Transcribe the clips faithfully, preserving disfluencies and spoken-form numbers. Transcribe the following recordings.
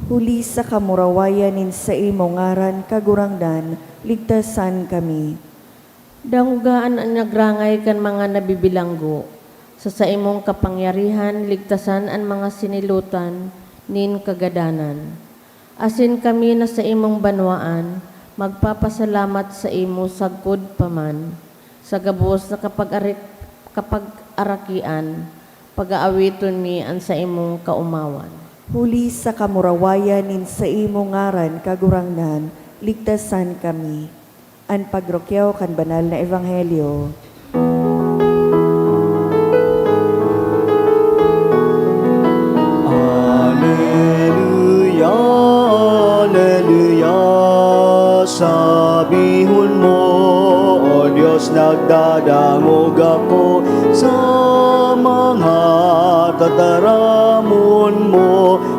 Huli sa kamurawayan nin saimong ngaran, Kagurangnan, ligtasan kami. Dangoga an nagrangay kan mga nabibilanggo. Sa saimong kapangyarihan, ligtasan an mga sinilotan nin kagadanan. Asin kami na saimong banwaan, magpapasalamat saimo sagkod pa man. Sa gabos na kapag-ari-, kapag-arakian, pag-aawiton mi an saimong kaomawan. Huli sa kamurawayan nin saimong ngaran, Kagurangnan, ligtasan kami. An pagrukyaw kan banal na ebanghelyo. Aleluya, aleluya, sabihon mo, O Dios, nagdadangog ako sa mga tataramon mo.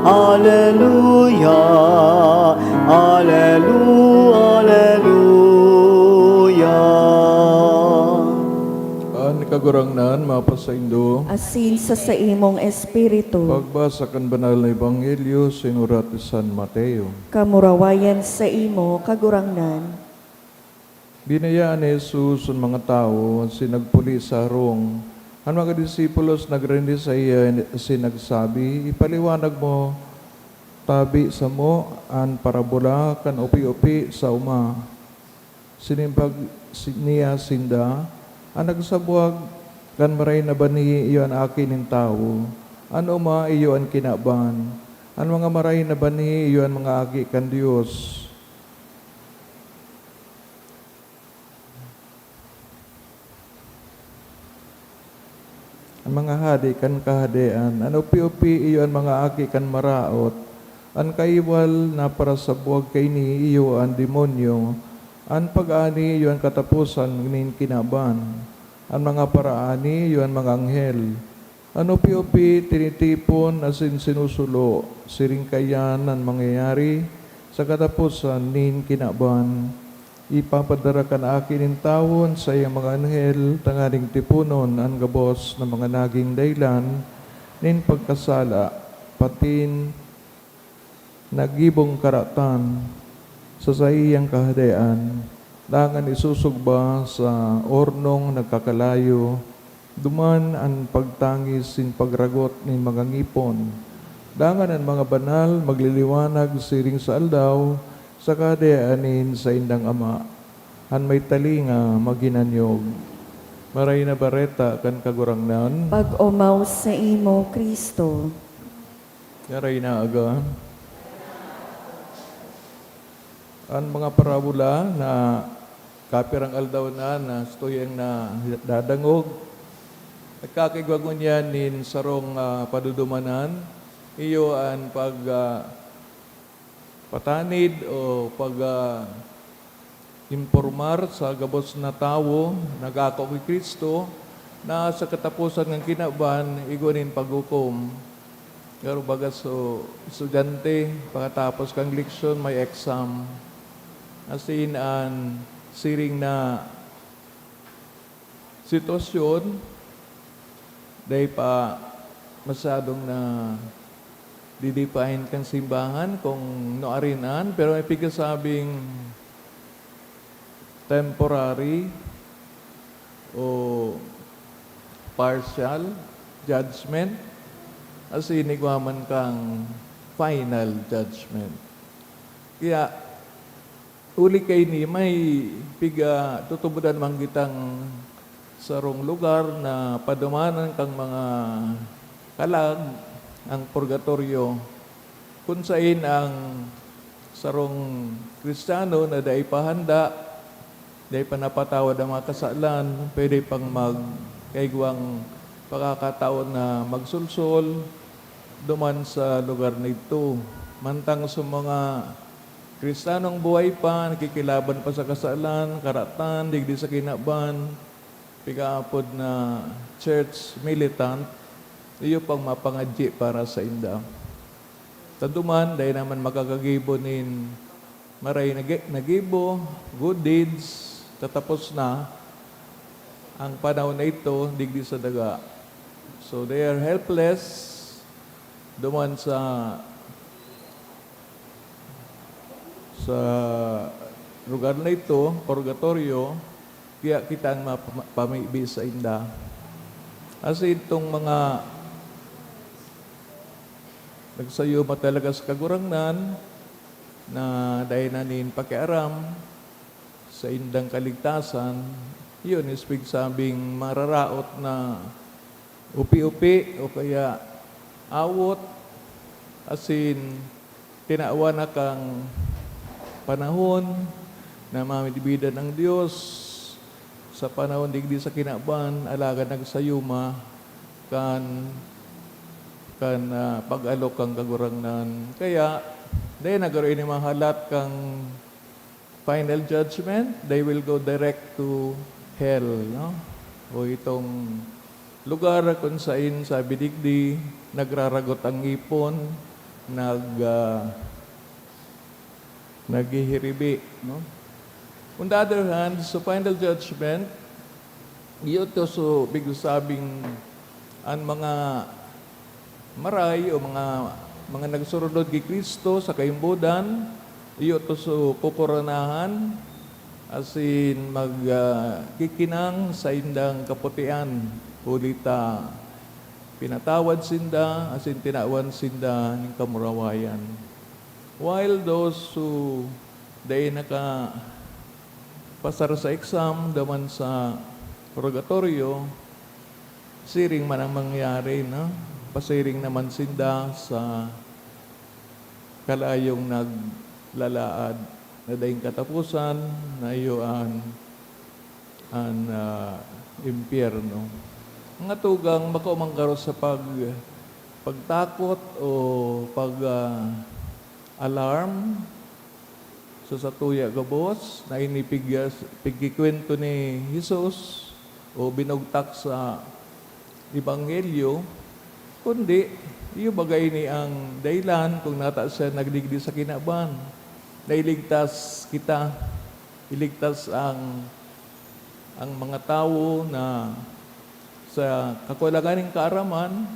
Aleluya, alelu-, aleluya. An Kagurangnan mapasaindo. Asin sa saimong espiritu. Pagbasa kan Banal na Ebanghelyo sinurat ni San Mateo. Kamurawayan saimo, Kagurangnan. Binayaan ni Jesus an mga tawo asin nagpuli sa harong. An mga disipulos nagrindi saiya asin nagsabi, "Ipaliwanag mo tabi samo an parabola kan opi-opi sa oma." Sinimbag si-, niya sinda, "An nagsabwag kan maray na banhi iyo an Aki nin Tawo. An oma iyo an kinaban. An mga maray na banhi iyo an mga aki kan Dios." An mga hade kan Kahadean, an opi-opi iyo an mga aki kan maraot, an kaiwal na parasabwag kaini iyo an demonyo, an pag-ani iyo an kataposan nin kinaban, an mga paraani iyo an mga anghel. An opi-opi tinitipon asin sinusulo, siring kaiyan an mangyayari sa kataposan nin kinaban. Ipapadara kan Aki nin Tawo an saiyang mga anghel tanganing tiponon an gabos na mga naging dahelan nin pagkasala, patin naggibong karatan sa saiyang Kahadean, dangan isusugba sa hornong nagkakalayo, duman an pagtangis nin pagragot nin mga ngipon. Dangan an mga banal magliliwanag siring sa aldaw sa Kahadean nin saindang Ama. An may talinga, maghinanyog. Maray na Bareta kan Kagurangnan. Pag-omaw saimo, Cristo. Ngaray na aga. An mga parabola na kapirang aldaw na, na istuyang nadadangog, nagkakaigwa ngunyan nin sarong, ah, padudumanan, iyo an pag, ah, patanid o pag, ah, impormar sa gabos na tawo na gako ki Cristo, na sa kataposan kan kinaban, igwa nin paghukom. Garo baga so estudyante, pakatapos kan leksyon, may exam. Asin an siring na sitwasyon, dai pa masyadong na-define kan simbahan kung nuarin an, pero may pigasabing temporary o partial judgment, asin igwa man kang final judgment. Kaya, huli kaini, may piga-, tutubodan man kitang sarong lugar na padumanan kan mga kalag, ang purgatoryo, kun saen ang sarong Kristiyano na dai pa handa, dai pa napatawad ang mga kasalan, pwede pang magkaigwang pakakataon na magsolsol duman sa lugar na idto. Mantang sa mga Kristiyanong buhay pa, nakikilaban pa sa kasalan, karatan, digdi sa kinaban, pigaapod na church militant, iyo pang mapangadyi para sainda. Taduman, dai naman makakagibo nin maray na gi-, na gibo, good deeds, tatapos na ang panahon na ito, digdi sa daga. So, they are helpless duman sa Sa lugar na ito, purgatorio, kaya kita ang mapama-, pamibi sa inda. Kasi itong mga nagsayuma talaga sa Kagurangnan na dai na nin pakiaram sa indang kaligtasan, iyon is pigsabing mararaot na upi-upi o kaya awot, asin tinawan na kan panahon na mamidbidan an Dios sa panahon digdi sa kinaban, alagad nagsayuma kan, kan, ah, pag-alok kan Kagurangnan. Kaya, dai na garo ini mahalat kan final judgment, they will go direct to hell, no? O itong lugar kung sain, sabi digdi, nagraragot ang ngipon, nag-, ah, naghihiribi, no? On the other hand, sa final judgment, iyo to so, pigsabing an mga maray o mga, mga nagsurunod ki Cristo sa kaimbodan, iyo to so kokoronahan, asin mag, ah, kikinang saindang kaputian, huli ta pinatawad sinda, asin tinawan sinda nin kamurawayan. While those who dai nakapasar sa exam duman sa purgatorio, siring man ang mangyari, no? Pasiring naman sinda sa kalayong naglalaad na daing kataposan, na iyo an, an, ah, impyerno. Mga tugang, bako man garo sa pag-, pagtakot o pag, ah, alarm sa satuya gabos na ini pig-, pigkikwento ni Jesus o binugtak sa ebanghelyo, kundi iyo baga ini ang dahilan kung nata siya nagdigdi sa kinaban. Nailigtas kita, iligtas ang, ang mga tawo na sa kakulangan nin kaaraman,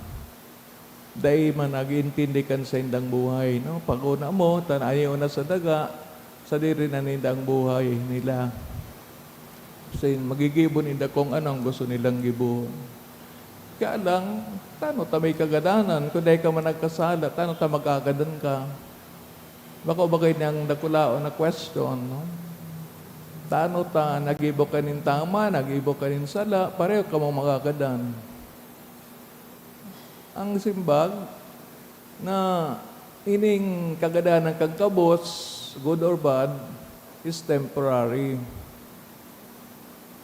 dai man nag-iintindi kan saindang buhay, no? Pag-una mo, ta naiuna sa daga, sadiri na ninda ang buhay nila. Kasi magigibo ninda kung ano ang gusto nilang gibohon. Kaya lang, tano ta may kagadanan? Kung dai ka man nagkasala, tano ta magkagadan ka? Bako bagay niyang dakulaon na question, no? Tano ta nagibo ka nin tama, nagibo ka nin sala, pareho kamo magkagadan. Ang simbag na ining kagadanan kan gabos, good or bad, is temporary.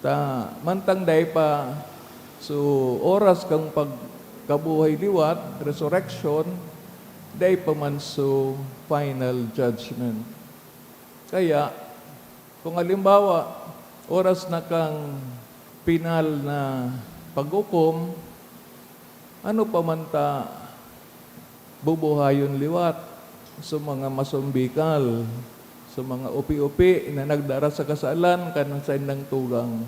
Ta, mantang dai pa, so, oras kan pagkabuhay liwat, resurrection, dai pa man so final judgment. Kaya, kung halimbawa, oras na kan pinal na paghukom, ano pa man ta bubuhayon liwat sa mga masumbikal, sa mga upi-upi na nagdara sa kasalan kan saindang tugang?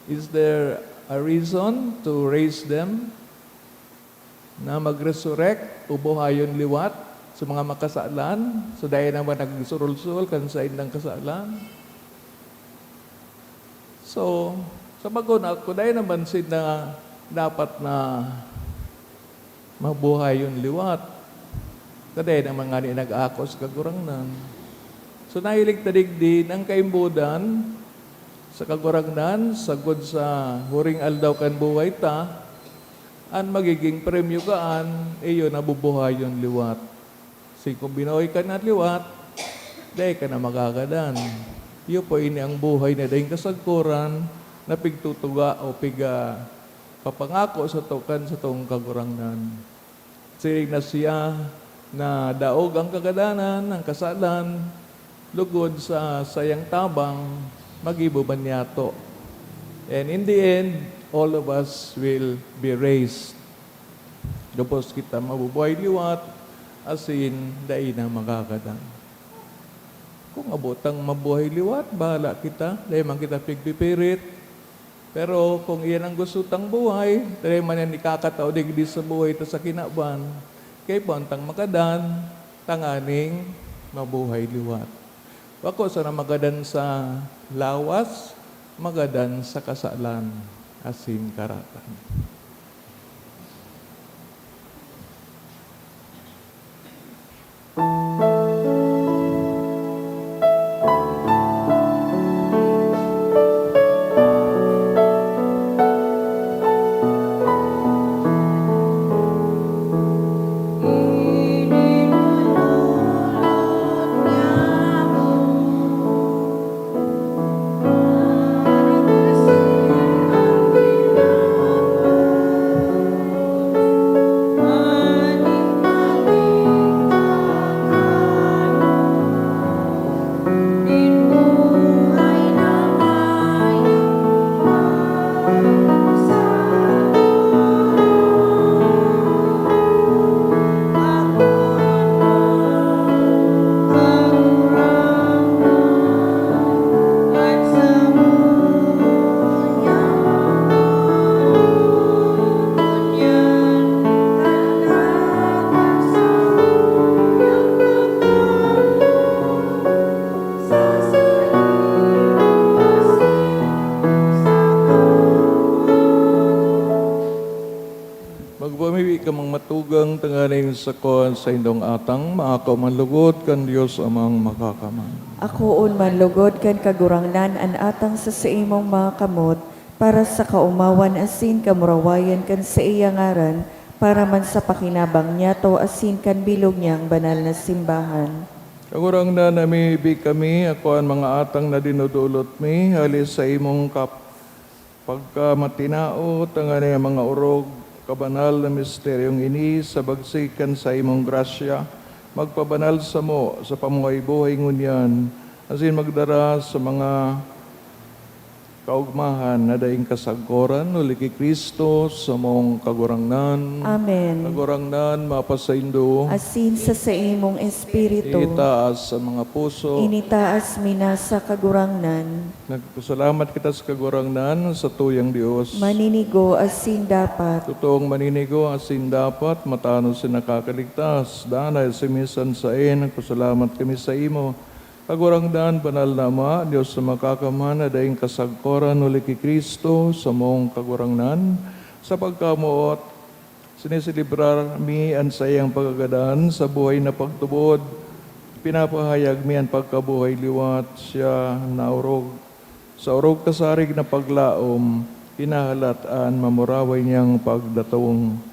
Is there a reason to raise them na mag-resurrect o buhayon liwat sa mga makasalan, sa dai naman nagsurul-surul kan saindang kasalan? So, sa pagkuna, kung dai naman sinda dapat na mabuhayon liwat, ta dai naman ngani nag-ako sa Kagurangnan. So, nahilig ta digdi na an kaimbodan sa Kagurangnan, sagkod sa huring aldaw kan buhay ta, an magiging premyo kaan, iyo na bubuhayon liwat. Kasi kung binuhay ka na liwat, dai ka na magagadan. Iyo po ini ang buhay na daing kasagkoran na pigtutuga o piga-, papangako sato kan satong Kagurangnan. Siring na siya na daog ang kagadanan, ang kasalan, lugod sa sayang tabang, magibo man niyato. And in the end, all of us will be raised. Gabos kita mabubuhay liwat, asin dai na magagadan. Kung abot ang mabuhay liwat, bahala kita, dai man kita pigpipirit. Pero kung iyan ang gusto tang buhay, dai man yan ikakatao digdi sa buhay ta sa kinaban, kaipuhan tang magadan, tanganing mabuhay liwat. Bako sana magadan sa lawas, magadan sa kasalan asin karatan. Magpamibi kamong matugang tanganing sa kuwan sa indong atang, maako man lugod kan Dios Amang Makakamay. Akoon man lugod kan Kagurangnan an atang sa saimong mga kamot, para sa kaomawan asin kamurawayan kan saiya ngaran, para man sa pakinabang niyato asin kan bilog niyang banal na simbahan. Kagurangnan, namibi kami, ako an mga atang na dinodolot mi, hali sa imong kap-, pagkamatinao, tanganing an mga orog, kabanal na misteryong ini, sa bagsik kan saimong grasya, magpabanal samo sa pamuhay-buhay ngunyan, asin magdara sa mga kaogmahan na daing kasagkoran, huli ki Cristo, samong Kagurangnan. Amen. Kagurangnan, mapasaindo. Asin sa saimong espiritu. Itaas an mga puso. Initaas mi na sa Kagurangnan. Nagpasalamat kita sa Kagurangnan, sa tuyang Dios. Maninigo asin dapat. Totoong maninigo asin dapat, matanos asin nakakaligtas. Danay asin minsan saen, nagpasalamat kami saimo. Kagurangnan, banal na Ama, Dios na makakamhan na daing kasagkoran, huli ki Cristo, samong Kagurangnan, sa pagkamoot, siniselebrar mi an saiyang pagkagadan sa buhay na pagtubod. Pinapahayag mi an pagkabuhay liwat siya naorog. Sa orog kasarig na paglaom, hinahalat an mamuraway niyang pagdatong.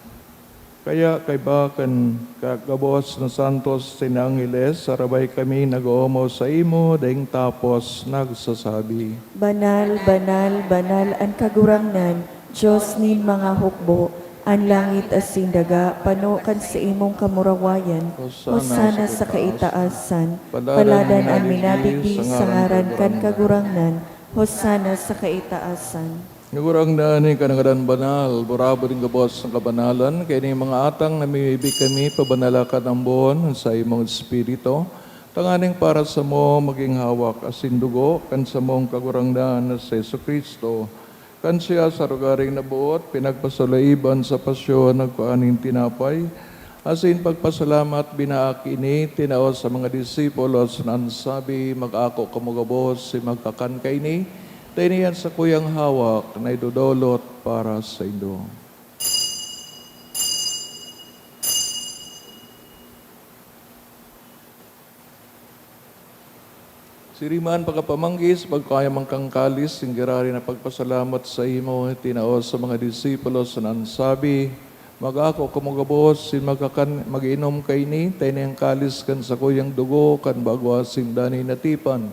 Kaya kaiba kan ka-, gabos na santos asin angheles, sarabay kami nag-oomaw saimo, daing tapos nagsasabi, "Banal, banal, banal an Kagurangnan, Dios nin mga hukbo. An langit asin daga pano kan saimong kamurawayan. Hosanna sa kaitaasan. Paladan an minadigdi sa ngaran kan Kagurangnan. Hosanna sa kaitaasan." Kagurangnan, ika na ngadan banal, burabod nin gabos na kabanalan, kaining mga atang namimibi kami, pabanala kan ambon sa imong Espiritu, tanganing para samo magin hawak asin dugo kan samong Kagurangnan na si Jesu-Cristo. Kan siya sa rogaring naboot, pinagpasalaib an sa pasyon, nagkua nin tinapay, asin pagpasalamat, binaak ini, tinao sa mga disipulos, na an sabi, "Mag-ako kamo gabos asin magkakan kaini, ta ini an sakuyang hawak na idodolot para saindo." Siring man, pagkapamanggis, pagkua man kan kalis, asin giraray na pagpasalamat saimo, tinao sa mga disipulos, na an sabi, "Mag-ako kamo gabos, asin magkakan, mag-inom kaini, ta ini an kalis kan sakuyang dugo kan bago asin danay na tipan,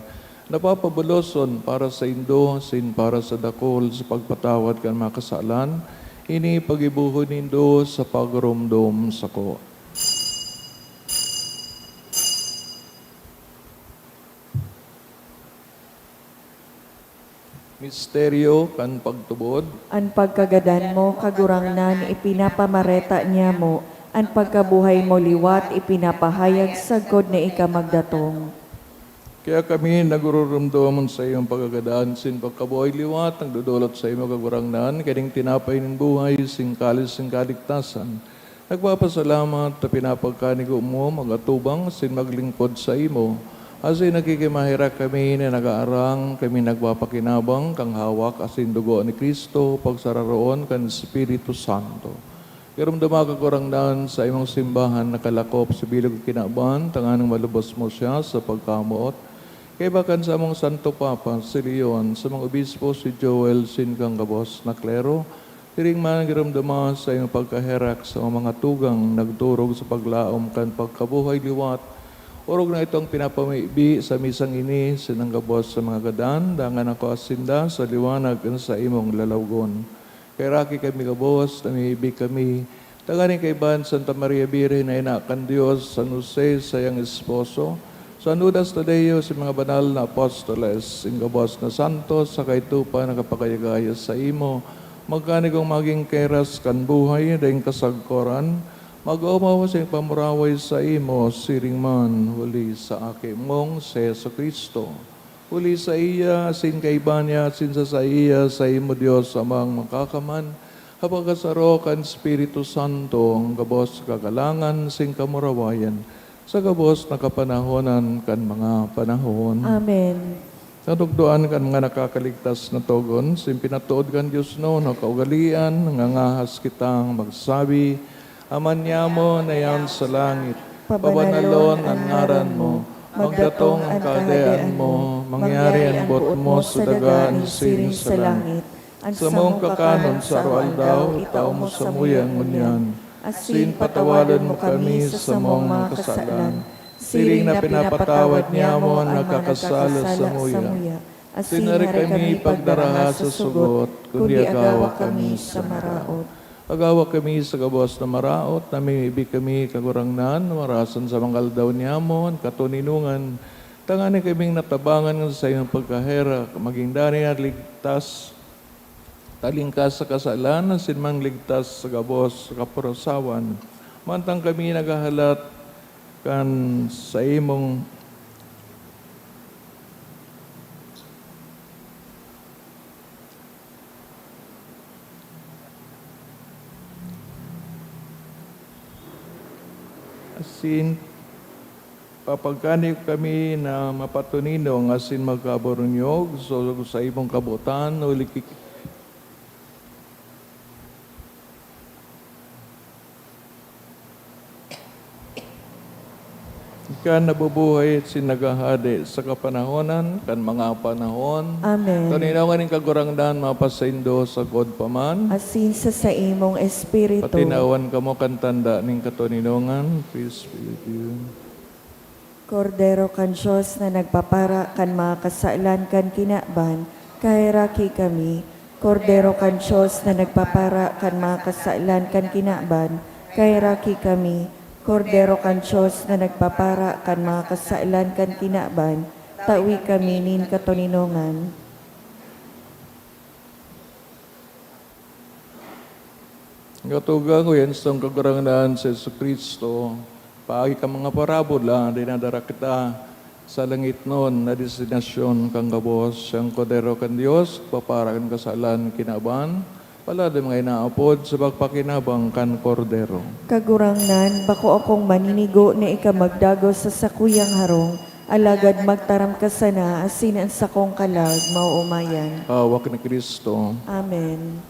na papabaloson para saindo asin para sa dakul sa pagpatawad kan mga kasalan. Ini paggibohon nindo sa pagromdom sako." Misteryo kan pagtubod. An pagkagadan mo, Kagurangnan, ipinapamareta niamo, an pagkabuhay mo liwat ipinapahayag sagkod na ika magdatong. Kaya kami nagururumdom sa iyong pagkagadan, asin pagkabuhay liwat nagdodolot saimo, Kagurangnan, kaining tinapay nin buhay, asin kalis nin kaligtasan. Nagpapasalamat ta pinapagkanigo mo mag-atubang asin maglingkod saimo. Asin nakikimaherak kami na nagaarang kami nagpapakinabang kan hawak asin dugo ni Cristo, pagsararoon kan Espiritu Santo. Giromdoma, Kagurangnan, sa imong simbahan nakalakop sa bilog na kinaban, tanganing malubos mo siya sa pagkamoot. Kaiba kan samong Santo Papa, si Leon, sa mga obispo, si Joel, asin kan gabos na klero, siring man giromdoma sa imong pagkaherak sa mga tugang nagturog sa paglaom kan pagkabuhay liwat. Orog na itong pinapamibi sa misang ini, sinang gabos sa mga gadan, dangan ako asinda sa liwanag kan sa imong lalawgon. Kaheraki kami gabos, namibi kami, tanganing kaiba ni Santa Maria Birhen na ina kan Dios, San Jose, sayang esposo, San Judas Tadeo, si mga banal na apostoles, in gabos na santos, saka ito pa nakapagayagaya sa imo, magkanigong maging keras kan buhay, daing kasagkoran, mag-omaw sa pamuraway sa imo, siring man, huli sa Aki mong si Jesu-Cristo. Huli saiya, asin kaiba niya, asin sa saiya, saimo Dios Amang Makakaman, ha pagkasaro kan Espiritu Santo, ang gabos kagalangan, asin kamurawayan, sa gabos na kapanahonan kan mga panahon. Amen. Natukdoan kan mga nakakaligtas na togon, asin pinatood kan Dios na kaugalean, nangangahas kitang magsabi, Ama niamo na yan sa langit, pabanalon an ngaran mo, magdatong an kahadean mo, mangyari an boot mo sa daga nin siring sa langit. An samong kakanon sa aroaldaw, itao mo samuya ngunyan. Asin patawadon mo kami sa samong mga kasalan, siring na pinapatawad niamo an nagkakasala samuya. Asin hare kami pagdaraha sa sugot, kundi agawa kami sa maraot. Agawa kami sa gabos na maraot, namimibi kami, Kagurangnan, marasan sa mga aldaw niamo an katoninongan, tanganing kaming natabangan kan saimong pagkaherak, magin danay na ligtas, talingkas sa kasalan, asin mangligtas sa gabos sa kapurasawan. Mantang kami naghahalat kan saimong Asin, papagkani kami na mapatoninong asin magkaburunyog sa saimong kabotan, huli ki-, Ika nabubuhay asin naghahade sa kapanahonan kan mga panahon. Amen. Toninongan nin Kagurangnan mapasaindo sagkod pa man. Asin sa saimong espiritu. Patinawan kamo kan tanda nin katoninongan. Peace be with you. Kordero kan Dios na nagpapara kan mga kasalan kan kinaban, kaheraki kami. Kordero kan Dios na nagpapara kan mga kasalan kan kinaban, kaheraki kami. Kordero kan Dios na nagpapara kan mga kasalan kan kinaban, tawi kami nin katoninongan. Katugang, o yan sa Kagurangnan si Jesu-Cristo, paagi kan mga parabola, dinadara kita sa langitnon na destinasyon kan gabos. Siyang Kordero kan Dios, papara kan kasalan kinaban, palalo mga inaapod sa pagpakinabang kan Kordero. Kagurangnan, bako akong maninigo na ika magdagos sa sakuyang harong, alagad magtaram ka sana asin an sakong kalag maoomayan. Hawak ni Cristo. Amen.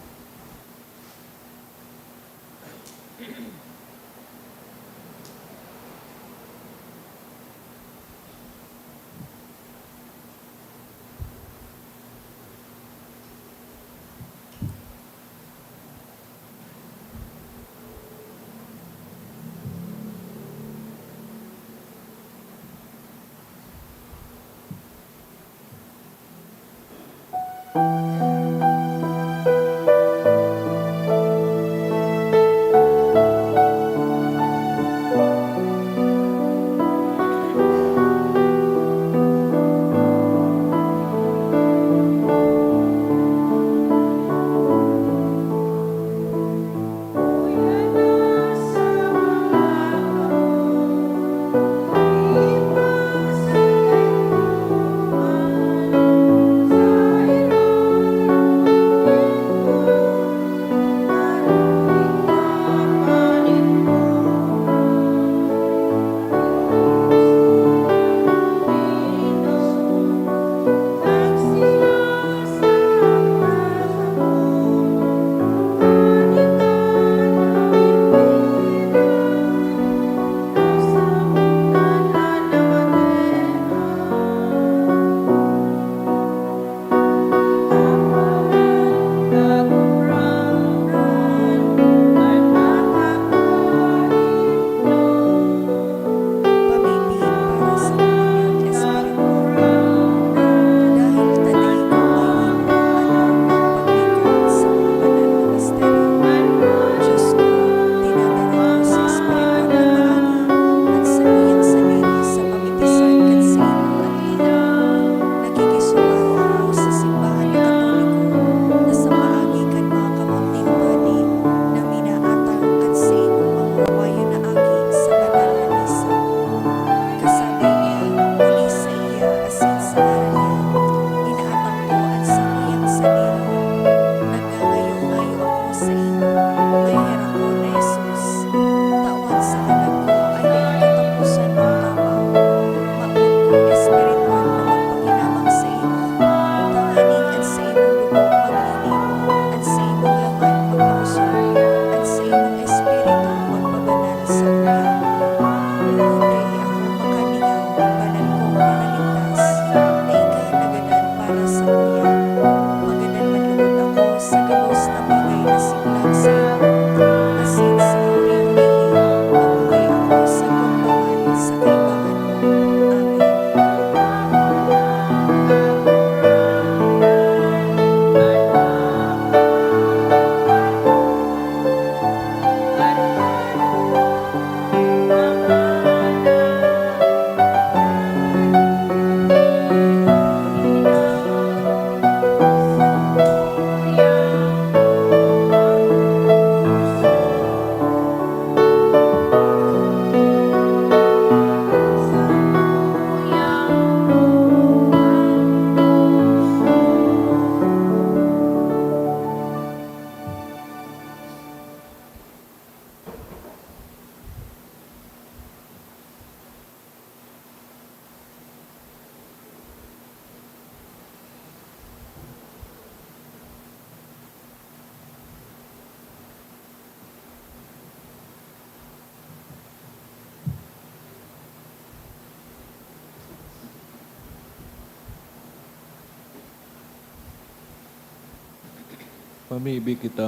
Mamibi kita.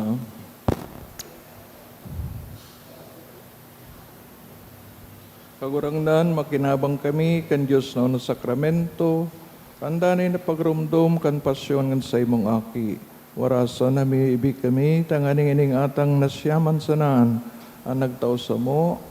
Kagurangnan, makinabang kami kan Dios na unang sakramento, kan danay na pagromdom kan pasyon kan saimong Aki. Warasan na mamibi kami, tanganing ining atang nasyaman sanan an nagtao samo,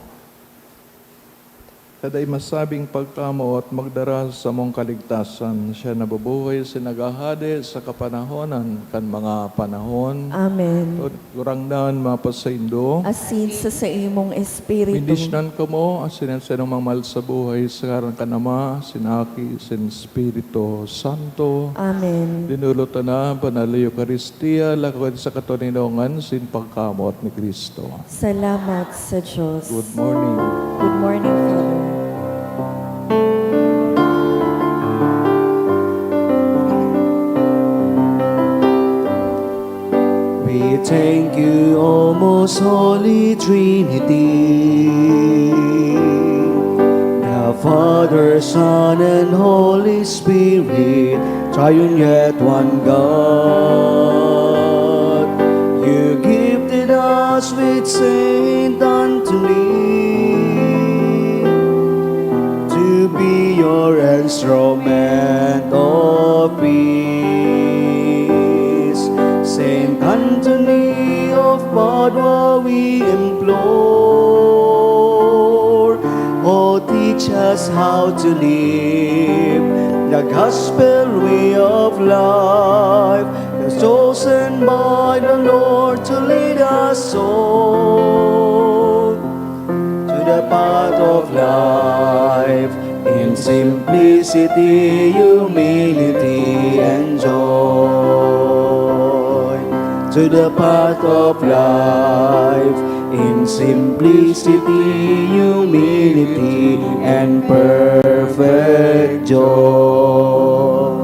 ta dai masabing pagkamoot magdara sa samong kaligtasan. Siya nabubuhay asin naghahade sa kapanahonan kan mga panahon. Amen. Gurangnan mapasaindo. Asin sa saimong espiritu. Bendisyonan kamo asin an sinong mamahal sa buhay, sa ngaran kan Ama, asin Aki, asin Espiritu Santo. Amen. Dinulot na banal na Eukaristia, lakaw sa katoninongan, sin pagkamoot ni Cristo. Salamat sa Diyos. Good morning. Good morning, Father. We thank you, O most holy Trinity, the Father, Son, and Holy Spirit, triune yet one God. You gifted us with Saint Anthony to be your instrument of peace. Saint Anthony of Padua, we implore, oh, teach us how to live the gospel way of life, the chosen by the Lord to lead us all to the path of life. In simplicity, humility, and joy, to the path of life. In simplicity, humility, and perfect joy.